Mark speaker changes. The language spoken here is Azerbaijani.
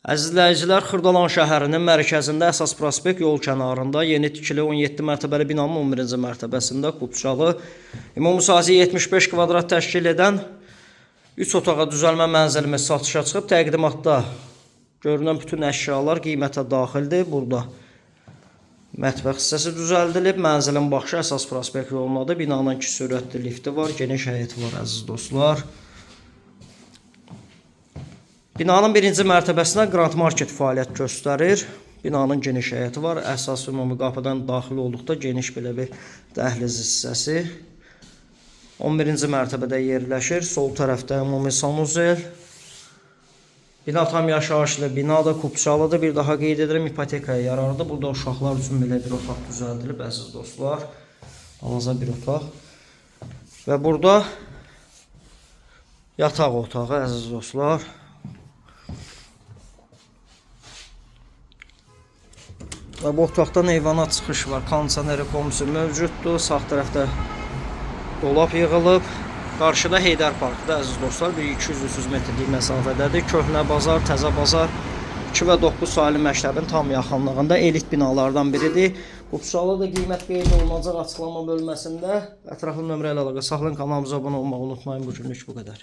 Speaker 1: Əziz izləyicilər, Xırdalan şəhərinin mərkəzində əsas prospekt yol kənarında yeni tikili 17 mərtəbəli binanın 11-ci mərtəbəsində Qubçalı ümumi sahəsi 75 kvadrat təşkil edən 3 otağa düzəlmə mənzilimiz satışa çıxıb. Təqdimatda görünən bütün əşyalar qiymətə daxildir. Burada mətbəx hissəsi düzəldilib. Mənzilin baxışı əsas prospekt yolundadır. Binanın 2 sürətli lifti var, geniş həyəti var, əziz dostlar. Binanın birinci mərtəbəsində Grand Market fəaliyyət göstərir. Binanın geniş həyəti var. Əsas ümumi qapıdan daxil olduqda geniş belə bir dəhliz hissəsi. 11-ci mərtəbədə yerləşir. Sol tərəfdə ümumi sanuzel. Bina tam yaşayışlı binadır, kupçalıdır. Bir daha qeyd edirəm, ipotekaya yararlıdır. Burada uşaqlar üçün belə bir otaq düzəldilib, əziz dostlar. Balaca bir otaq. Və burada yataq otağı, əziz dostlar. Və bu otaqdan eyvana çıxış var. Kondisioneri, komüsü mövcuddur. Sağ tərəfdə dolab yığılıb. Qarşıda Heydər Parkıdır, əziz dostlar. Bir 200-300 metrlik məsafədədir. Köhnə bazar, təzə bazar 2 və 9 saylı məktəbin tam yaxınlığında elit binalardan biridir. Qubçalı da qiymət qeyd olunacaq açıqlama bölməsində. Ətraflı nömrə ilə əlaqə saxlayın. Kanalımıza abunə olmağı unutmayın. Bu günlük bu qədər.